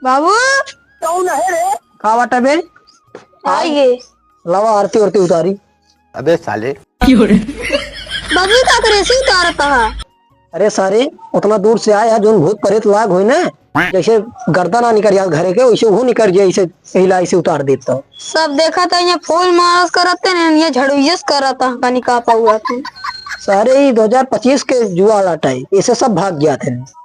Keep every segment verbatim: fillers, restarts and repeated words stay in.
बाबू। कौन है रे? का बाटा बे? आइए। लावा आरती उरती उतारी। अबे साले। बाबू का करे सी उतारत हा? अरे सारे, उतना दूर से आया, जोन भूत प्रेत लाग होई ना, जैसे गर्दन ना निकर जात घरे के, वैसे वो निकर जाए, ऐसे हिला ऐसे उतार देता। सब देखा था, ये फूल मारस करत हैं, ये झड़ुइयस करत हैं, कनी का पाउआ तू। सारे, ये दो हजार पच्चीस के जुआ लाटा है, ऐसे सब भाग गया थे।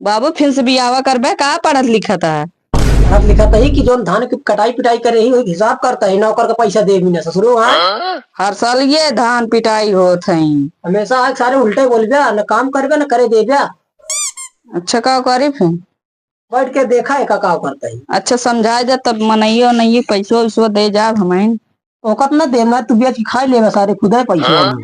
बाबू, फिर से बियावा करबे का? पढ़त लिखत है। पढ़त लिखत ही कि जोन धान की कटाई पिटाई करे ही, वही हिसाब करता ही, नौकर का पैसा दे भी ना ससुरो, हाँ? हर साल ये धान पिटाई होत है। हमेशा आज सारे उल्टे बोलबे, न काम करबे, न करे देबे। अच्छा, का करी फिर? बैठ के देखा है का, का करता है। अच्छा, समझाए जा तब मनइयो नहीं, पैसो वैसो दे जा हमइन। ओकत न देना, तू बेच के खाई लेबे सारे खुदे पैसा। हाँ।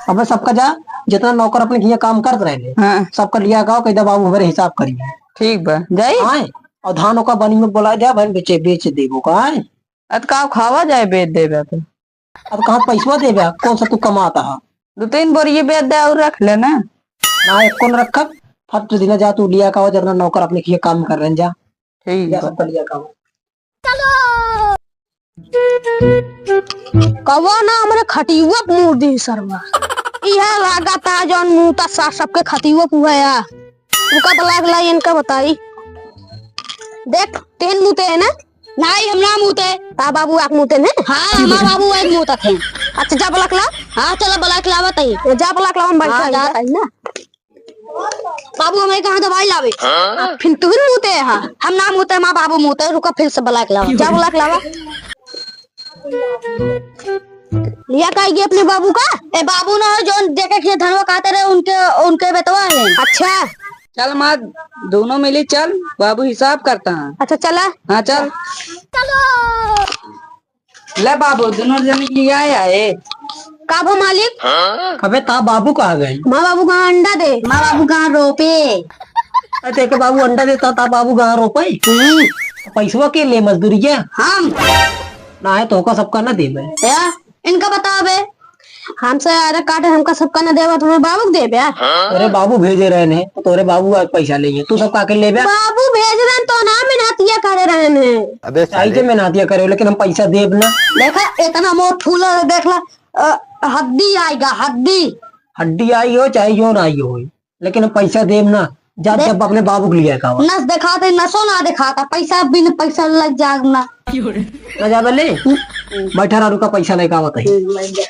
अबे सबका जा, जितना नौकर अपने किया काम करत रहे ले, हाँ। सबका लिया गाओ, कह दे बाबू हमारे हिसाब करिए। ठीक बा, जाई? हाँ, और धान ओका बनी में बोला जा, भाई बेचे, बेच देबो का, हाँ? अत का खावा जाए, बेच देबे तो। अब कहाँ पैसवा देबे? कौन सा तू कमाता है? दो तीन बोरी ये बेच दे और रख ले ना। ना, एक कौन रखब? फट दिन जा तू लिया का, जब ना नौकर अपने किए काम कर रहे हैं, जा। ठीक जा बा। सबका लिया का। कवा ना हमरे खटियुआ पे मूड़ दी सरवा। इहे लागत है जौन मूता सा सबके खटियुआ पे हुआ है। उनका बलाक लाई, इनका बताई। देख, तेहन मूते है ना? नाई, हम ना मूते। ता बाबू आक मूते हैं? हाँ, हमार बाबू आक मूतत हैं। अच्छा, जा बलाक ला। हाँ, चलो बलाक लावत ही। जा बलाक लावन बैठा हाँ, ही। जात ही ना। बाबू हमें कहाँ दवाई लावे? हाँ? आ, फिर तू ही मूते है। हम ना मूते, हमार बाबू मूते, रुका फिर से बलाक लावा। जा बलाक लावा। लिया का ये अपने बाबू का? ए बाबू ना हो, जोन देखे के धनवा खाते रहे, उनके, उनके बेटवा है। अच्छा। चल माँ, दोनों मिली चल, बाबू हिसाब करता है। अच्छा चला। हाँ चल। ले बाबू, दोनों जने लिया आए। का भो मालिक? अबे ता बाबू कहाँ गए? माँ बाबू कहाँ अंडा दे? माँ बाबू कहाँ रोपे? अरे तेरे बाबू अंडा देता, ता बाबू कहाँ रोपे? हम्म। पैसवा के ले मजदूरी क्या? हम। ना है तो का सबका ना देबे। या, इनका बताओ बे। हमसे आधा काटे, हमका सबका ना देबे, तुम्हें बाबू के देबे? अरे बाबू भेजे रहे ने, तो तोरे बाबू आज पैसा लेंगे, तू सब का के लेबे? बाबू भेज रहे तो ना मेहनतिया करे रहे ने। अबे चाहे साले। जे मेहनतिया करे, लेकिन हम पैसा देब ना। देखा, इतना मोट फूल है, देख ला, अ, हड्डी आएगा, हड्डी। हड्डी आई हो, चाहे जो ना आई हो, लेकिन हम पैसा देब ना। जा, देख। जब अपने बाबू के लिए का नस दिखाते, नसो ना दिखाता, पैसा बिन पैसा लग जाग ना। ना जा बले, बैठा रहा, रुका, पैसा लेके आवत है। हम्म, लग जा।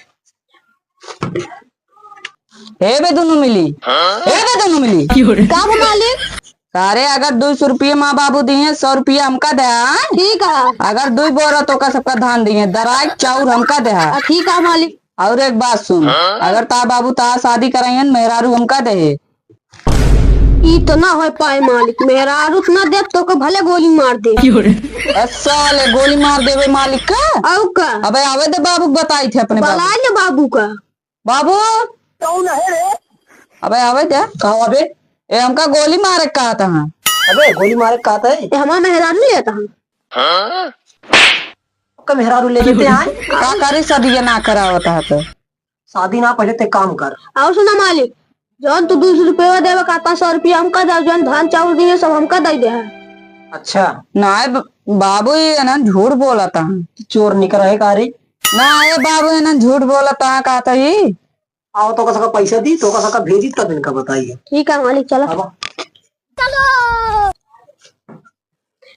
हे बे दोनों मिली, हे बे दोनों मिली। का बा मालिक? सारे अगर दो सौ रुपये माँ बाबू दिए, सौ रुपया हमका दे, हाँ? ठीक है। अगर दो बोरा तो का सबका धान दिए, दराई चाउर हमका दे, हाँ? हाँ, ठीक है मालिक। और एक बात सुन, अगर ता बाबू ता शादी कराइए न, मेहरारू हमका दे। ई तो ना हो पाए मालिक, मेहरारू तो ना दे, तो के भले गोली मार दे। ए साले, गोली मार देवे मालिक का? और का? अबे आवे दे बाबू के, बताई थे अपने बाबू। बुला ले बाबू का। बाबू। कौन है रे? अबे आवे दे। का अबे? ए, हमका गोली मारे का था? अबे गोली मारे का था? ए, हमार मेहरारू लेता है। हाँ? का मेहरारू ले लेते हैं? का करे शादी ये ना करावत है तो? शादी ना, पहले ते काम कर। और सुना मालिक, जौन तू दो सौ रुपया देवे का, पाँच सौ रुपया हमका दे, जौन धान चाउर दिए सब हमका दे दे है। अच्छा। ना ब-, बाबू ये ना झूठ बोलत है। चोर निकरा है का रे? ना ये बाबू ये ना झूठ बोलत है, कहता ही। आओ तो का सबका पैसा दी, तो का सबका भेजी, तब इनका बताइए। ठीक है मालिक, चलो। अब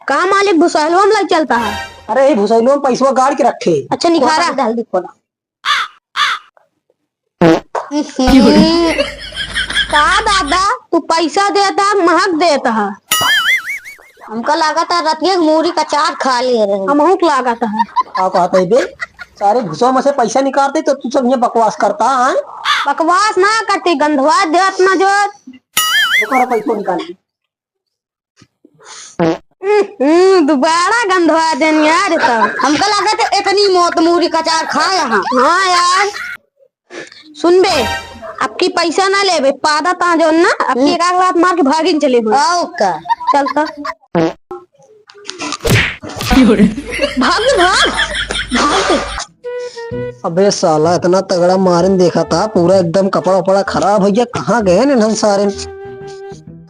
कहाँ मालिक भुसैलवा में लग चलता है? अरे, ये भुसैलवा में पैसवा गाड़ के रखे। अच्छा, निखारा। कोना डाल दी, कोना। हम्म। का दादा, तू पैसा देता, महक देता है। हमका लागत है रतिया के मूरी का चाट खा लिए रहे। हमहू के लागत है। का कहत है बे? सारे भुसवा में से पैसा निकालते तो तू सब यहाँ बकवास करता है। बकवास ना करती, गंधवा देत ना जो। रुको, रुको, पैसवा निकाल ली। हम्म, दोबारा गंधवा देन यार तब। हमका लागत है इतनी मौत मूरी का चार खाए हाँ। हाँ यार। सुन बे, अब की पैसा ना लेबे, पादा ता जोन ना, अब की हम्म। एक आध लात मार के भागिन चले हुए। आओ का? चल तो। भाग, भाग, भाग। अबे साला, इतना तगड़ा मारन देखा था, पूरा एकदम कपड़ा उपड़ा खराब हो गया। कहाँ गए ने हम सारे?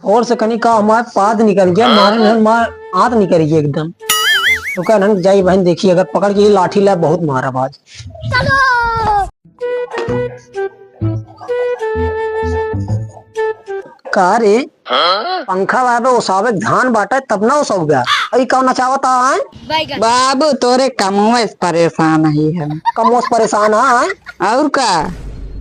और से कनी का हमार पाद निकल गया, मारे नहन मार आंत निकल गई एकदम। तो कहा नहन जाई बहन देखी, अगर पकड़ के ये लाठी ला बहुत मारा बाज। का रे? पंखा लाबे ओसावे के धान बाटे तब ना ओसौबे। अई कौन नचावत आए? बाबू तोरे कमवे से परेशान ही हम। कमवे से परेशान आए? और का?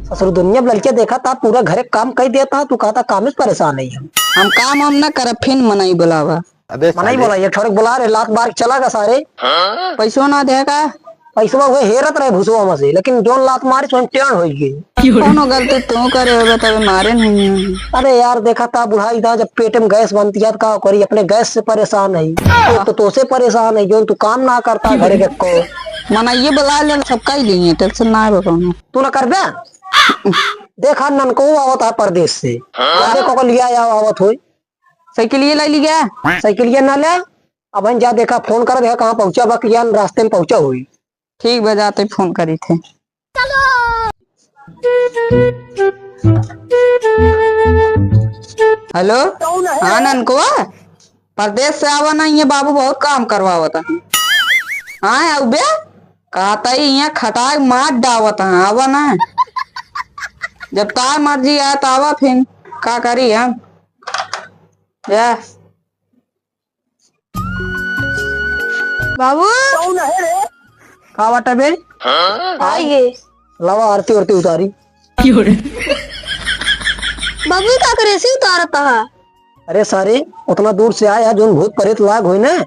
ससुर दुनिया में लड़के देखा था, पूरा घरे काम कई देता, तू कहता काम से परेशान है हम। हम काम हम ना करब, फिर मनई बुलावा। अबे मनई साले। बोला, ये ठोड़क बुला रे, लात मार के चला गा सारे। पैसो ना देगा। पैसवा हुए हेरत रहे भुसवा में से, लेकिन जोन लात मारी तो टेढ़ हो गई। कौनो गलती तू करे होगा तब मारे नहीं। अरे यार, देखा था बुढ़ाई था, जब पेट में गैस बनती है तो का करी, अपने गैस से परेशान है। तो, तो, तो से परेशान है, जोन तू काम ना करता घरे के को। मनई बुला ले, सब कई लिए, टेंशन ना है कौनो। तू ना करबे? देखा ननको आवत है परदेश से, अरे को, को लिया या आवत होई। साइकिलिया लाई ली गया। साइकिलिया ना ले, अब हम जा देखा, फोन कर देखा कहाँ पहुँचा बा, कि यार रास्ते में पहुँचा हुई। ठीक बा, जाते फोन करी थे। हेलो, हाँ ननकुआ, परदेश से आवा ना, ये बाबू बहुत काम करवावत है। हाँ, आउबे, कहता ही यहाँ खटाक मार डावत है, आवा ना। जब तार मर्जी आए तो आवा फिर, का करी हम? या। बाबू। कौन है रे? का बाटा बे? आइए। लावा आरती उरती उतारी। बाबू का करे सी उतारता है? अरे सारे, उतना दूर से आया, जोन भूत प्रेत लाग होई ना,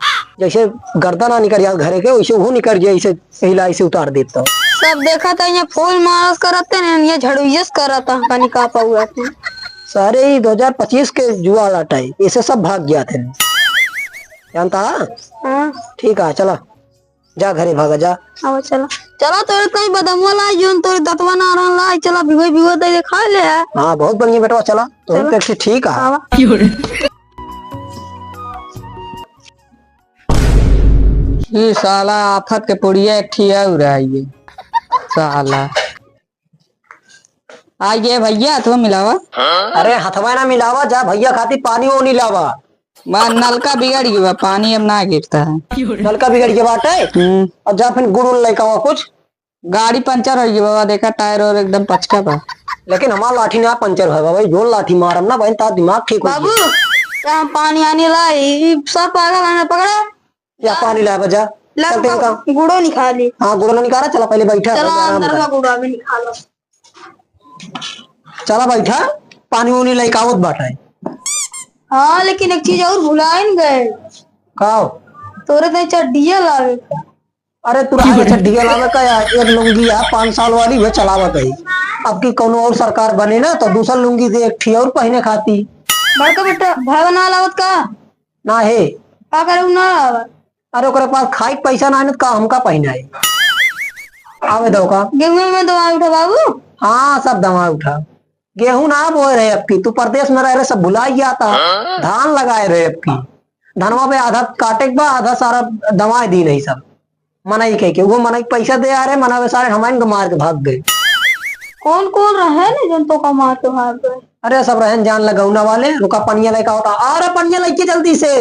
जैसे गर्दन ना निकल जात घरे के, वैसे वो निकल जाए, ऐसे हिला, ऐसे उतार देता। सब देखा था, यहाँ फूल मारस करते ने, यहाँ झड़ुइयस करता, कनी का पाउआ थे। सारे, ई दो हजार पच्चीस के जुआ लाटा है, इसे सब भाग गया थे। जानता? हाँ। ठीक है, चला। जा घरे भागा, जा। आवा, चला। चला, तोरे कहीं बदमवा लाई, जोन तोरे दतवा ना रहन लाई, चला, भिगोई, भिगोई दे, दे, खा ले। हाँ, बहुत बढ़िया बेटवा, चला। तो चला। ठीक है। आवा। ई साला आफत के पुड़िया एक ठी और आई है। साला। आइए भैया, हथवा मिलावा। अरे हथवा ना मिलावा, जा भैया खातिर पानी ओनी लावा। बा, नलका बिगड़ गया बा, पानी अब ना गिरता है। नलका बिगड़ गया बाटे? हम्म। और जा फिर गुड़ उड़ लेके आवा कुछ। गाड़ी पंचर हो गई बाबा, देखा टायर और एकदम पचका बा। लेकिन हमार लाठी ना पंचर है बाबा, जोन लाठी मारम ना बहन, तार दिमाग ठीक हो बाबू, जाए। क्या पानी आने ला, ई सब पागल आने पकड़ा। या पानी लाए बजा। ला चल, तेल का। गुड़ो निकाली। हाँ, गुड़ो ना निकाला, चला पहले बैठा, चला, पहले आराम अंदर कर। का गुड़ो अभी निकालो। चला बैठा, पानी उनी लइका आवत बाटे। हाँ, लेकिन एक चीज और भुलाइन गए। का? तोरे तई चड्डिया लावे का। अरे, तू रहा चड्डिया लावे का यार, एक लुंगी है पाँच साल वाली, वह चलावत है। अब की कौनो और सरकार बने ना, तो दूसर लुंगी दे एक ठी और पहने खाती। बड़का बेटा, भाई बना लावत का? ना है। का करे उ ना आवे? अरे ओकरे पास खाए के पैसा ना आने तो का हमका पहिनाए? आवे दो का? गेहूं में दवाई उठा बाबू। हाँ, सब दवाई उठा। गेहूं ना बोए रहे अब की, तू परदेश में रह रहे, सब भुला ही जाता। धान लगाए रहे अब की, धनवा पे आधा काटे के बा, आधा सारा दवाई दी नहीं सब। मनई कह के, वो मनई के पैसा दे आ रहे, मनई सारे हमारे को मार के भाग गए। कौन कौन रहे ने जन तो का मार के भाग गए? अरे सब रहन जान लगौना वाले, रुका पनिया लेके आवता। आ रहा पनिया लेके जल्दी से।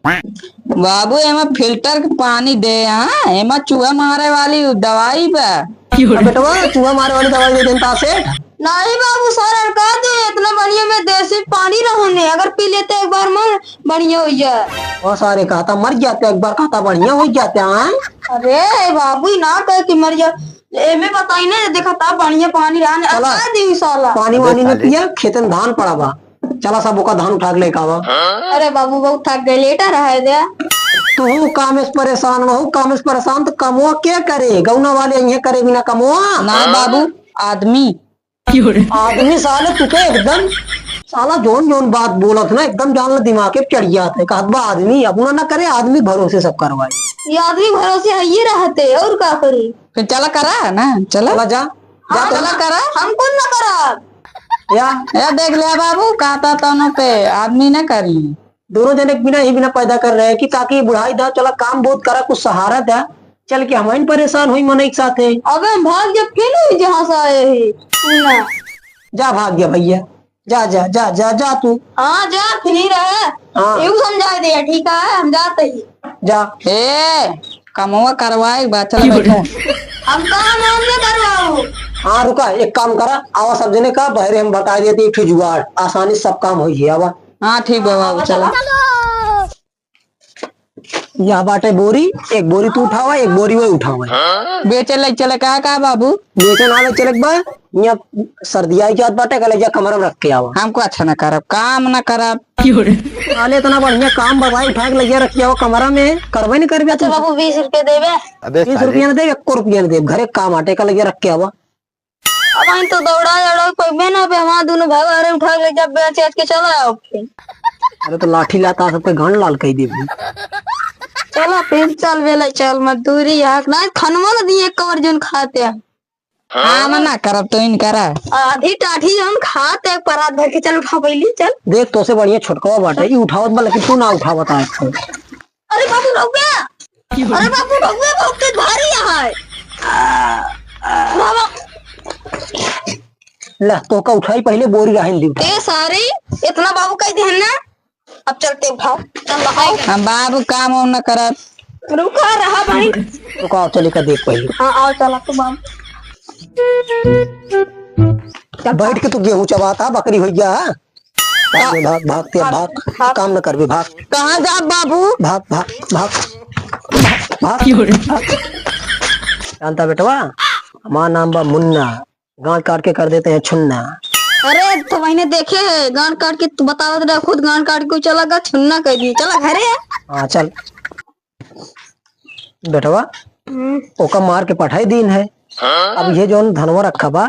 बाबू, एमा फिल्टर के पानी दे, हाँ? एमा चूहा मारे वाली दवाई बा। अब बेटवा, चूहा मारे वाली दवाई दे देता सेठ। नहीं बाबू, सर, अड़का दे, इतना बढ़िया में देसी पानी रहने, अगर पी लेते एक बार मन बढ़िया हो जाए। वो सारे कहता मर जाते, एक बार कहता बढ़िया हो जाते हैं। अरे बाबू, ई ना कहे कि मर जा, एमे बताई ना, देखा था बढ़िया पानी रहने, चला, अड़का दी साला। पानी वानी न पिया, खेतन धान पड़ा बा। चला सब ओका धान उठा के लेके आवा। अरे बाबू, बहुत थक गए, लेटा रहे दे। तू कामे से परेशान, वहू कामे से परेशान, तो कमवा के करे? गौना वाले यहीं करे बिना कमवा? ना बाबू, आदमी। आदमी साले तू तो एकदम साला जोन जोन बात बोलत ना, एकदम जान ले दिमाग पे चढ़ जात है। कहत बा आदमी, अब ना, ना करे, आदमी भरोसे सब करवाए। ये आदमी भरोसे है, ये रहते, और का करी? फिर चला करा ना, चला। चला जा, जा हाँ, चला। चला करा। हम कौन ना करा? या? या देख ले बाबू, कहता तनो पे आदमी ना करी। दोनों जने के बिना ही बिना पैदा कर रहे हैं कि ताकि बुढ़ाई दा चला काम बहुत करा, कुछ सहारा दा, चल के हम परेशान हुई मनई के साथ है। अबे हम भाग जब फिर हुई जहाँ से आए हैं। ना। जा भाग गया भैया। जा, जा, जा, जा, जा तू। हाँ, जा, free रहे। हाँ। यू समझा दे, ठीक है, हम जाते ही। जा। ए, कमवा करवाए, बा, चल बैठा। हम काम हम ना करवाओ। हाँ, रुका, एक काम करा, आवा सब जने का, बहरे हम बताइ देते एक ठो जुगाड़, आसानी से सब काम होइ जाए, आवा। हाँ, ठीक बा बाबू, चला। यह बाटे बोरी, एक बोरी तू उठावा, एक बोरी वो उठावा। बेचे ले चले का, का बाबू? बेचे ना ले चले बा, यहाँ सर्दी आई जात बाटे, कहले जा कमरा में रख के आवा। हमको अच्छा ना करब, काम ना करब। साले इतना बढ़िया काम बताए, उठा के ले जा रख के आवा कमरा में, करबे नहीं करबे अच्छा तू। बाबू, बीस रुपया देबे? अबे बीस साले। रुपया ना देब, एको रुपया ना देब, घरे काम आटे, कहले जा रख के आवा। अब हम तो दौड़ा दौड़ा कोई बे ना पे, हमारा दोनों भाई अरे उठा के ले जा, बेच आज के चला आओ फिर। अरे तो लाठी लाता सबके गांड लाल कही देबी। चला फिर चल बेला, चल मजदूरी यहाँ ना खनवा ना दिए एक कवर जोन खाते हैं। हाँ, मना करब तो इन करा। आधी टाठी जोन खाते हैं, परात भर के चल उठा पहली, चल। देख तोसे बढ़िया छोटकवा बाटे, ई उठावत बा लेकिन तू ना उठावत आज। अरे बाबू रुक गया। अरे बाबू, रउआ बहुत तेज भारी है। बाबा। ला, तोहका उठाई, पहिले बोरी रहन दी। ए सारे, इतना बाबू कह दे ना। अब चलते उठाओ, चल उठाओ। हम बाबू काम वाम न करत। रुका रहा भाई। रुका, चली का देख पहिले। हाँ, आओ चला तू बाबू। चल बैठ के तू गेहूं चबाता, बकरी हो गया है। भाग बे, भाग, भाग, ते भाग, भाग। काम न करबे, भाग। कहाँ जाब बाबू? भाग, भाग, भाग, भाग, भाग। जानता बेटवा, हमार नाम बा मुन्ना, गांड काट के कर देते हैं छुन्ना। अरे, तो मैंने देखे है, गांड काट के तू बतावत रहा, खुद गांड काट के चला गा, छुन्ना कर दिए, चला घरे। हाँ, चल। बेटवा, हम्म। ओका मार के पठाई दीन है। अब ये जौन धनवा रखा बा,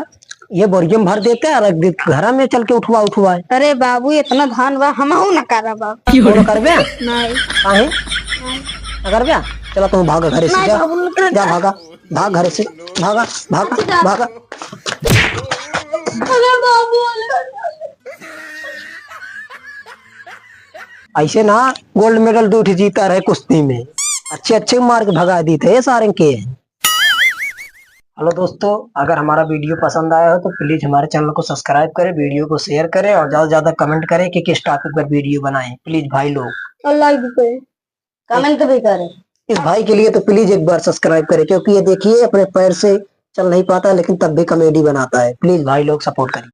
ये बोरिया में भर देते और रख दे घरा में चल के उठवा, उठवाए। अरे बाबू, इतना धान बा, हमहू न करब बाबू। तू न करबे? नहीं। काहे? न करबे? चला तू भाग घरे से, नहीं जा। बाबू, न करब। जा भागा, भाग घरे से, भागा, भागा, अच्छा, जा। भागा। अरे बाबू, अरे। ऐसे ना गोल्ड मेडल दू ठे जीता रहे कुश्ती में, अच्छे अच्छे मार के भगा दी थे सारे के। हेलो दोस्तों, अगर हमारा वीडियो पसंद आया हो तो प्लीज हमारे चैनल को सब्सक्राइब करें, वीडियो को शेयर करें और ज्यादा से ज्यादा कमेंट करें कि किस टॉपिक पर वीडियो बनाएं प्लीज भाई लोग। और लाइक भी करें, कमेंट भी करें। इस भाई के लिए तो प्लीज एक बार सब्सक्राइब करें, क्योंकि ये देखिए अपने पैर से चल नहीं पाता लेकिन तब भी कॉमेडी बनाता है। प्लीज भाई लोग सपोर्ट करें।